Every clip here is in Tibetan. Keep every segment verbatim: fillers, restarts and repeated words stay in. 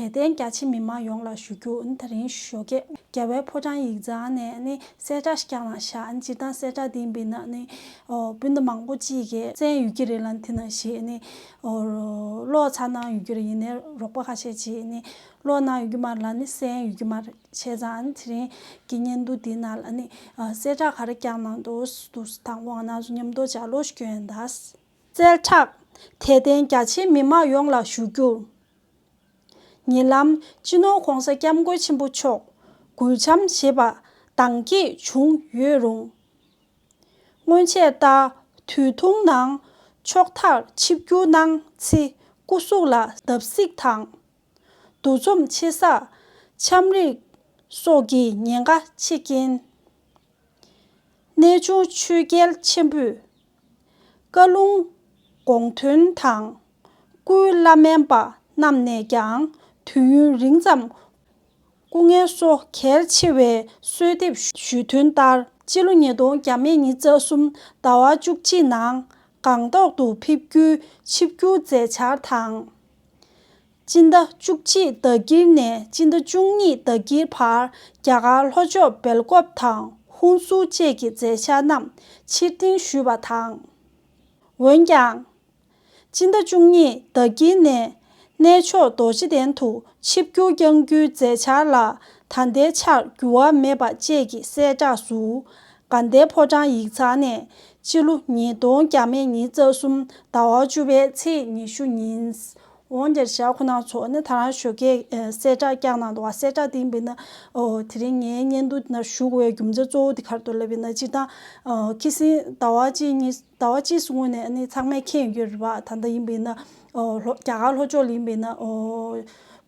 དད་ལྡན་རྒྱ་ཆེ་མི་མང་ཡོངས་ལ་ཞུ་རྒྱུ། ཨ་ནི་དེ་རིང་ཞོགས་ཀས་རྒྱལ་བའི་ཕོ་བྲང་ཡིག་ཚང་ནས་ཨ་ནི་གསལ་བསྒྲགས་ཤིག་བསྐྱངས་གནང་ཤག་ཨ་ནི་སྤྱིར་བཏང་གསལ་བསྒྲགས་འདི་ཡིན་པ་ཡིན་ན་ཨ་ནི་ཨོ་སྤུན་ཟླ་མང་པོ་ཅིག་གིས་གསན་ཡོད་ཀྱི་རེད་ལབ། དེ་ནང་བཞིན་ཨ་ནི་ཨོ་ཀློག་ཚར་གནང་ཡོད་ཀྱི་རེད། ཡིན་ནའི་རོགས་པ་ཁ་ཤས་ཅིག་ཨ་ནི་ཀློག་གནང་ཡོད་ཀྱི་མ་རེད་ལབ། ཨ་ནི་གསན་ཡོད་ཀྱི་མ་རེད། བྱས་ཙང་ཨ་ནི་དེ་རིང་གི་བརྙན་ཐུང་འདིའི་ནང་ལ་ཨ་ནི་ཨ་གསལ་བསྒྲགས་ག་རེ་བསྐྱངས་གནང་འདུག་འདུག་དང་པོ་ང་རང་ཚོ་མཉམ་དུ་ལྗགས་ཀློག་ཞིག་སྐྱོན་ཡིན་ད། གསལ་བསྒྲགས། དད་ལྡན་རྒྱ་ཆེའི་མི་མང་ཡོངས་ལ་ཞུ་རྒྱུར། ཉེ་ལམ་སྤྱི་ནོར་༧གོང་ས་༧སྐྱབས་མགོན་ཆེན་པོ་མཆོག་འགུལ་འཆམ་ཞེས་པ་འདང་སྐྱེས་བྱུང་ཡོད་རུང་། སྔོན་ཆད་ལྟར་དུས་ཐུང་ནང་ཕྱོགས་མཐར་ཆིབས་བསྒྱུར་གནང་ཚེ་སྐུ་གཟུགས་ལ་བརྡབ་གསིག་དང་། འདུ་འཛོམས་ཆེ་ས། ཆམ་རིམས་སོགས་ཀྱི་ཉེན་ཁ་ཆེ་རྐྱེན། གནས་ཆུང་ཆོས་རྒྱལ་ཆེན་པོས་བཀའ་ལུང་དགོངས་དོན་དང་། སྐུའི་བླ་སྨན་པ་རྣམས་ནས་ཀྱང་དུས་ཡུན་རིང་ཙམ་སྐུ་ངལ་གསོ་གལ་ཆེ་བའི་གསོལ་འདེབས་ཞུས་དོན་ལྟར། སྤྱི་ལོ་ཉིས་སྟོང་བརྒྱ་མེད་ཉི་ཤུ་རྩ་གསུམ་ཟླ་བ་བཅུ་གཅིག་ནང་སྒང་ཏོག་ཏུ་ཕེབས་རྒྱུའི་ཆིབས་བསྒྱུར་མཛད་འཆར་དང་། སྤྱི་ཟླ་བཅུ་གཅིག་ཟླ་དཀྱིལ་ནས་སྤྱི་ཟླ་བཅུ་གཉིས་ཟླ་དཀྱིལ་བར་རྒྱ་གར་ལྷོ་ཕྱོགས་སྦེལ་ཀོབ་དང་ཧུན་སུར་བཅས་ཀྱི་མཛད་འཆར་རྣམས་ཕྱིར་འཐེན་ཞུས་པ་དང་། འོན་ཀྱང་། སྤྱི་ཟླ་བཅུ་གཉིས་ཟླ་དཀྱིལ་ནས་གནས་མཆོག་རྡོ་རྗེ་གདན་དུ་ཆིབས་བསྒྱུར་བསྐྱང་རྒྱུའི་མཛད་འཆར་ལ་ད་ལྟའི་ཆར་འགྱུར་བ་མེད་པ་བཅས་ཀྱི་གསལ་བསྒྲགས་སུ། དགའ་ལྡན་ཕོ་བྲང་ཡིག་ཚང་ནས་སྤྱི་ལོ་ཉིས་སྟོང་བརྒྱ་མེད་ཉི་ཤུ་རྩ་གསུམ་ཟླ་བ་བཅུ་པའི་ཚེས་ཉི་ཤུ་ཉིན། འོན་ཀྱང་ཞག་ཁོ་ན་ཚོ་ནི་ད་རང་ཞོགས་ཀས་གསལ་བསྒྲགས་བསྐྱངས་གནང་འདུག་བ། གསལ་བསྒྲགས་དེ་ཡིན་པས་ན་ཨོ་དེ་རིང་ངའི་བརྙན་ཐུང་ནང་ཞུགས་པའི་རྒྱུ་མཚན་གཙོ་བོ་དེ་ག་རེ་འདུག་ལབ་པས་ན། སྤྱིར་བཏང་ཨོ་ཁ་སང་ཟླ་བ་གཅིག་གཉིས་ཟླ་བ་གཅིག་སྔོན་ནས་ནི་ཚང་མས་མཁྱེན་ཡོད་རེད་བ། ད་ལྟ་ཡིན་པས་ན་ཨོ་ལྷོ་རྒྱ་གར་ལྷོ་ཕྱོགས་ལ་ཡིན་པས་ན་ཨོ་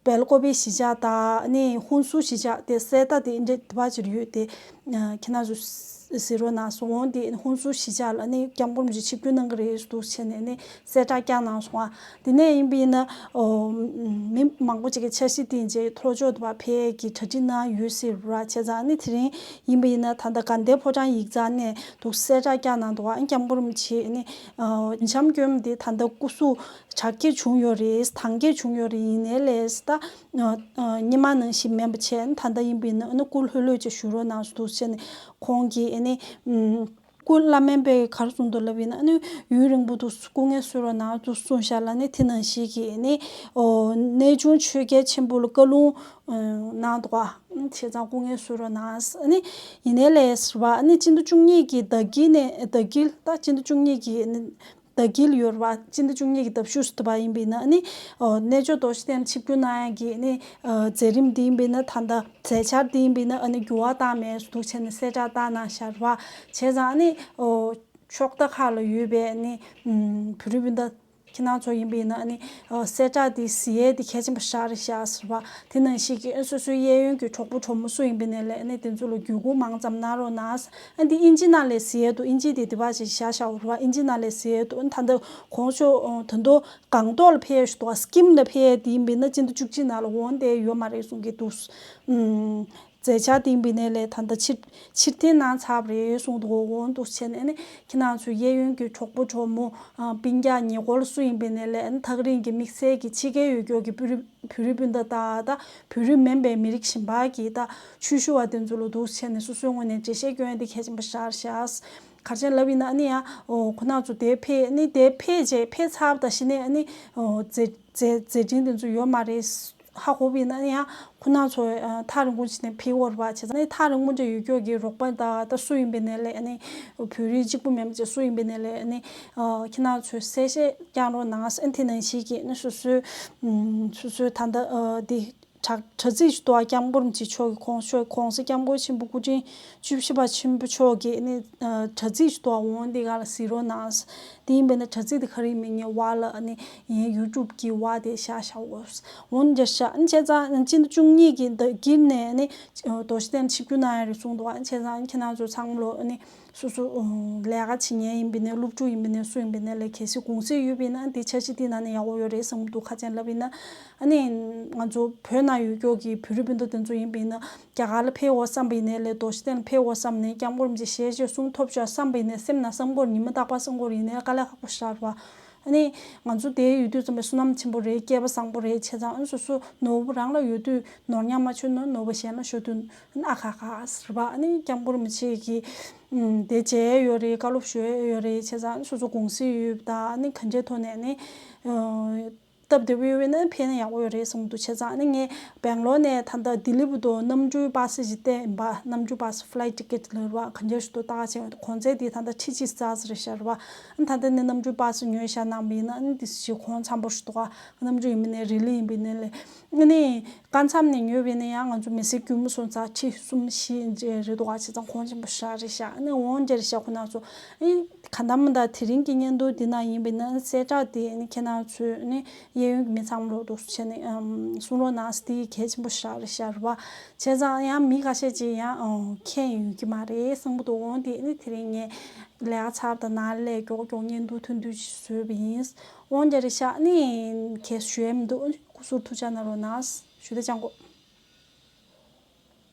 སྦེལ་ཀོབ་གཞིས་ཆགས་དང་ནི་ཧུན་སུར་གཞིས་ཆགས་དེ་གསལ་བསྒྲགས་དེ་འདྲ་དེ་བ་ཅིག་ཡོད་དེ། ཁྱེད་རང་ཚོ་གཟིགས་རོགས་གནང་། སོང་འོང་དེ་ཧུན་སུར་གཞིས་ཆགས་ལ་ནི་སྐྱབས་མགོན་རིན་པོ་ཆེ་ཆིབས་བསྒྱུར་གནང་གི་རེད་འདུག་བྱས་ནས་ནི་གསལ་བསྒྲགས་བསྐྱངས་གནང་སོང་ཨ། དེ་ནས་ཡིན་པ་ཡིན་ན་ཨོ་མི་མང་པོ་ཅིག་གིས་འཆར་གཞི་དེ་རྗེས་ལྷོ་ཕྱོགས་དུ་བ་ཕེབས་ཀྱི་གྲ་སྒྲིག་གནང་ཡོད་ཟེར་བ། བྱས་ཙང་ནི་དེ་རིང་ཡིན་པ་ཡིན་ན་ད་ལྟ་དགའ་ལྡན་ཕོ་བྲང་ཡིག་ཚང་ནས་འདུག་གསལ་བསྒྲགས་བསྐྱངས་གནང་འདུག་ཨ། སྐྱབས་མགོན་རིན་པོ་ཆེ་ནི་ཨོ་འཆམ་སྐྱོན་དེ་ད་ལྟ་སྐུ་གཟུགས་དྲག་སྐྱེད་བྱུང་ཡོད་རེད། དྭངས་སྐྱེད་བྱུང་ཡོད་རེད། ཡིན་ནའི་ལས་ད། སྔོན་མ་ནང་བཞིན་མིན་པ་བྱས་ནས་ད་ལྟ་ཡིན་པ་ཡིན་ན་ཨ་ནི་སྐུ་ལྷོད་ལྷོད་ཅིག་བཞུགས་རོགས་གནང་ཟེར་འདུག་བྱས་ནས་ཁོང་གིས་ཨ་ནི་སྐུ་བླ་སྨན་པས་ག་རེ་གསུངས་འདུག་ལབ་ཡིན་ན། ཨ་ནི་ཡུན་རིང་པོ་འདུག་སྐུ་ངལ་གསོ་རོགས་གནང་འདུག་གསུངས་ཤག་ལ་ནི་དེ་ནང་བཞིན་གྱི་ཨ་ནི་ཨོ་གནས་ཆུང་ཆོས་རྒྱལ་ཆེན་པོ་ལ་བཀའ་ལུང་གནང་འདུག་ཨ། བྱས་ཙང་སྐུ་ངལ་གསོ་རོགས་གནང་། ཨ་ནི་ཡིན་ནའི་ལས་ཟེར་བ་ཨ་ནི་སྤྱི་ཟླ་བཅུ་གཉིས་ཀྱི་ཟླ་དཀྱིལ་ནས་ཟླ་དཀྱིལ་ད་སྤྱི་ཟླ་བཅུ་གཉིས་ཀྱི་ཨ་ནི། ཟླ་དཀྱིལ་ཡོད་རེད་བ། སྤྱི་ཟླ་བཅུ་གཉིས་ཀྱི་ཟླ་བཞུགས་སུ་བ་ཡིན་པ་ཡིན་ན་ཨ་ནི་ཨོ་གནས་མཆོག་རྡོ་རྗེ་གདན་ཆིབས་བསྒྱུར་གནང་ཡག་གི་ཨ་ནི་ཨ་མཛད་རིམ་འདི་ཡིན་པ་ཡིན་ན་ད་ལྟ་མཛད་འཆར་འདི་ཡིན་པ་ཡིན་ན་ཨ་ནི་འགྱུར་བ་བཏང་མེད་འདུག་བྱས་ནས་གསལ་བསྒྲགས་བཏང་གནང་ཤག་རེད་བ། བྱས་ཙང་ཨ་ནི་ཨོ་ཕྱོགས་མཐའ་ཁག་ལ་ཡོད་པའི་ཨ་ནི་ཨམ་བོད་རིགས་སྤུན་ཟླ་ཁྱེད་རང་ཚོ་ཡིན་པ་ཡིན་ན་ཨ་ནི་ཨ་གསལ་བསྒྲགས་འདི་གཟིགས་ཡས་འདི་གལ་ཆེན་པོ་ཞེ་དྲག་རེད་ཤག་ཟེར་བ། དེ་ནང་བཞིན་གྱི་ཨ་སོ་སོའི་གཡས་གཡོན་གྱི་གྲོགས་པོ་གྲོགས་མོ་སུ་ཡིན་པ་ཡིན་ནའི་ལས་ཨ་ནི་དེ་ཚོ་ལ་བརྒྱུད་སྐུར་མང་ཙམ་གནང་རོགས་གནང་། ཨ་འདི་ཨིན་ཇི་ནང་ལ་གཟིགས་ཡས་འདུག་ཨིན་ཇི་དེ་དེ་བ་ཞིག་བཞག་བཞག་རེད་བ། ཨིན་ཇི་ནང་ལ་གཟིགས་ཡས་འདུག་ཨ་ནི་ད་ལྟ་གོང་ཞུས་ཨ་ད་དུང་སྒང་ཏོག་ལ་ཕེབས་ཡས་ཞིག་འདུག་བ། སི་ཀིམ་ལ་ཕེབས་ཡས་དེ་ཡིན་པ་ཡིན་ན་སྤྱི་ཟླ་བཅུ་གཅིག་ནང་ལ་འོང་བསྡད་ཡོད་མ་རེད་གསུང་གི་འདུག་ཨུམ། མཛད་འཆར་དེ་ཡིན་པ་ཡིན་ནའི་ལས་ད་ལྟ་ཕྱིར་ཕྱིར་འཐེན་གནང་ཚར་བ་རེད་གསུངས་འདུག་འོང་འདུག་བྱས་ནས་ནི་ཁྱེད་རང་ཚོའི་གཡས་གཡོན་གྱི་གྲོགས་པོ་གྲོགས་མོ་ཨ་སྤུན་ཀྱག་ཉེ་འཁོར་སུ་ཡིན་པ་ཡིན་ནའི་ལས་ཨ་ནི་ཐག་རིང་གི་དམིགས་བསལ་གྱི་ཕྱི་རྒྱལ་ཡུལ་སྐྱོར་གྱི་བོད་རིགས་བོད་རིགས་སྤུན་ཟླ་དང་ད་བོད་རིགས་མིན་པའི་མི་རིགས་གཞན་པ་གི་ད་ཆོས་ཞུ་བ་དེ་ཚོ་ལ་འདུག་བྱས་ནས་སོ་སོའི་ངོས་ནས་འགྲེལ་བཤད་སྐྱོན་ཡས་དེ་གལ་ཆེན་པོ་ཞེ་དྲག་ཤག་ག་རེ་བྱས་ལབ་ཡིན་ན་ཨ་ནི་ཡང་ཨོ་ཁོ་རང་ཚོ་དེ་ཕེབས་ཨ་ནི་དེ་ཕེབས་རྗེས་ཕེབས་ཚར་བ་དང་གཞི་ནས་ཨ་ནི་ཨོ་མཛད་མཛད་མཛད་འཕྲིན་དེ་ཚོ་ཡོད་མ་རེད། ཧ་གོ་བ་ཡིན་ན་ཡང་ཁོ་རང་ཚོ་ཨ་ཐག་རིང་པོ་ཞིག་ནས་ཕེབས་ཡོད་རེད་བ། བྱས་ཙང་ནི་ཐག་རིང་པོ་འདྲ་ཡོད་ཀྱོག་གི་རོགས་པ་དང་ད་སུ་ཡིན་པ་ཡིན་ནའི་ལས་ཨ་ནི་བོད་རིགས་གཅིག་པུ་མིན་པ་བྱས་སུ་ཡིན་པ་ཡིན་ནའི་ལས་ཨ་ནི་ཨ་ཁྱེད་རང་ཚོས་གསལ་བཤད་བསྐྱང་རོགས་གནང་། ཨ་ནི་དེ་ནང་བཞིན་གྱི་ཨ་ནི་སོ་སོའི་ཨམ་སོ་སོའི་ད་ལྟ་ཨ་འདི་དྲ་དྲ་ཚིགས་ཤིག་འདུག་ཨ། སྐྱབས་མགོན་རིན་པོ་ཆེ་མཆོག་གི་གོང་ཞུས་༧གོང་ས་༧སྐྱབས་མགོན་ཆེན་པོ་སྐུ་ཕྲེང་བཅུ་བཞི་པ་ཆེན་པོ་མཆོག་གི་ཨ་ནི་ཨ་དྲ་ཚིགས་ཤིག་འདུག་ཨ། འོང་འདི་ག་ལ་གཟིགས་རོགས་གནང་། དེ་ཡིན་པས་ན་དྲ་ཚིགས་དེ་ག་རེ་ཡིན་མིན་ངས་བར་ལ་ཨ་ནི་ངའི་ཡུ་ཊུབ་གི་བར་དེ་བཞག་བཞག་འོ། འོ་འདྲ་བཞག་ཨ་ནི་བྱས་ཙང་སྤྱི་ཟླ་བཅུ་གཉིས་ཀྱི་ཟླ་དཀྱིལ་ནས་ཨ་ནི་རྡོ་རྗེ་གདན་ཆིབས་བསྒྱུར་གནང་ཡ་རེད་གསུངས་འདུག་ཨ་ནི་བྱས་ཙང་ཁྱེད་རང་ཚོ་ཚང་མ་ལོ་ཨ་ནི་སོ་སོ་ལས་ཀ་བྱེད་མཁན་ཡིན་པས་ན་སློབ་ཕྲུག་ཡིན་པས་ན་སུ་ཡིན་པས་ན་ལས་གལ་སྲིད་དགོངས་སེལ་ཡོད་པས་ན་ཨ་ནི་དེ་འཆར་གཞི་དེའི་ནང་ནས་ཡག་པོ་ཡོད་རེད་བསམ་གྱི་འདུག་ག་རེ་བྱས་ལབ་ཡིན་ན་ཨ་ནི་ང་ཚོ་བོད་ནང་ཡོད་ཀྱོག་གི་བོད་རིགས་སྤུན་ཟླ་དེ་ཚོ་ཡིན་པས་ན། རྒྱ་གར་ལ་ཕེབས་འོ་བསམ་པ་ཡིན་ནའི་ལས་རྡོ་རྗེ་གདན་ལ་ཕེབས་འོ་བསམ་ནས་སྐྱབས་མགོན་རིན་པོ་ཆེ་ཞལ་ཆེ་གསུང་ཐོབ་ཆོག་བསམ་པ་ཡིན་ནའི་སེམས་ནང་བསམ་སྐོར་ཉི་མ་རྟག་པར་བསམ་སྐོར་ཡིན་ནའི་དཀའ་ལས་ཁག་པོ་ཞེ་དྲག་རེད་བ། ཨ་ནི་ང་ཚོ་དེ་ཡོད་དུས་ཙམ་པའི་བསོད་ནམས་ཆེན་པོ་རེད། སྐལ་བ་བཟང་པོ་རེད། བྱས་ཙང་ཨ་ནི་སོ་སོ་ནོར་བུ་རང་ལ་ཡོད་དུས་ནོར་ཉམས་མ་བྱུང་ན་ནོར་བུ་གཞན་ལ་ཤོར་དུས་ཨ་ནི་ཨ་ཁ་ཁ་ཟེར་བ། ཨ་ནི་སྐྱབས་མགོན་རིན་པོ་ཆེ་གིས་ཨུམ་དེ་མཇལ་ཡོད་རེད། བཀའ་སློབ་ཞུ་ཡོད་རེད། བྱས་ཙང་ཨ་ནི་སོ་སོ་དགོངས་སེལ་ཡོད་པ་དང་ཨ་ནི་གང་ཅིའི་ཐོག་ནས་ཨ་ནི་ཨ་སྟབས་བདེ་པོ་ཡོད་པ་ཡིན་ན་ཕེབས་ན་ཡག་པོ་ཡོད་རེད་བསམ་གྱི་འདུག་བྱས་ཙང་ཨ་ནི་ངས་སྦེང་ལོར་ནས་ད་ལྟ་ལྡི་ལི་བར་དུ་གནམ་གྲུའི་པ་སེ་ཞིག་བལྟས་ཡིན་པ། གནམ་གྲུའི་པ་སེ་flight ticket ལབ་རེད་བ། གང་ཅིའི་ཞུ་དོ་ཏག་ཅིག་གོང་ཚད་དེ་ད་ལྟ་ཁྲི་གཅིག་རྩ་ཙམ་རེད་ཤག་རེད་བ། ཨ་ནི་ད་ལྟ་ནས་གནམ་གྲུའི་པ་སེ་ཉོས་བཞག་གནང་བ་ཡིན་ན་ཨ་ནི་དེ་ཞིག་གོང་འཚམ་པོ་ཞིག་འདུག་ག་གནམ་གྲུ་ཡིན་པ་ནས་རི་ལི་ཡིན་པ་ནས་ལས་ཨ་ནི་སྐབས་མཚམས་ནས་ཉོས་པ་ཡིན་ན་ཡང་ང་ཚོ་མི་སེར་རྒྱུ་མ་སོང་ཙང་ཁྲི་གསུམ་བཞི་རེད་འདུག་ག་བྱས་ཙང་གོང་ཆེན་པོ་ཞེ་དྲག་རེད་ཤག་ཨ་ནི་འོང་འདྲ་རེད་ཤག་ཁོ་ན་ཚོ་ཨ་ནི་གང་ལྟར་མིན་ལྟར་དེ་རིང་གི་བརྙན་ཐུང་འདི་ནང་ཡིན་པ་ཡིན་ན་གསལ་བསྒྲགས་དེ་ཨ་ནི་ཁྱེད་རང་ཚོས་ཨ་ནི་གཡས་གཡོན་གྱི་མི་ཚང་མ་ལོག་འདུག་སེ་བྱས་ནས་ཨམ་གསུང་རོགས་གནང་ཟེར། དེ་གལ་ཆེན་པོ་ཞེ་དྲག་རེད་ཤག་རེད་བ། བྱས་ཙང་ཡང་མི་ཁ་ཤས་ཅིག་ཡང་ཨང་མཁྱེན་ཡོད་ཀྱི་མ་རེད་བསམ་གྱི་འདུག་འོང་དེ་ཨ་ནི་དེ་རིང་ངས་ལས་ཀ་ཚར་བ་དང་ནང་ལས་མགྱོགས་མགྱོགས་བརྙན་ཐུང་ཐུང་ཐུང་ཞིག་བཟོས་པ་ཡིན། འོང་འདྲ་རེད་ཤག་ཨ་ནི་གས་ཞུ་ཡ་མི་འདུག་ཨ་ནི་སྐུ་གཟུགས་ཐུགས་ཅག་གནང་རོགས་གནང་། ཞུ་དེ་ཅང་གོ།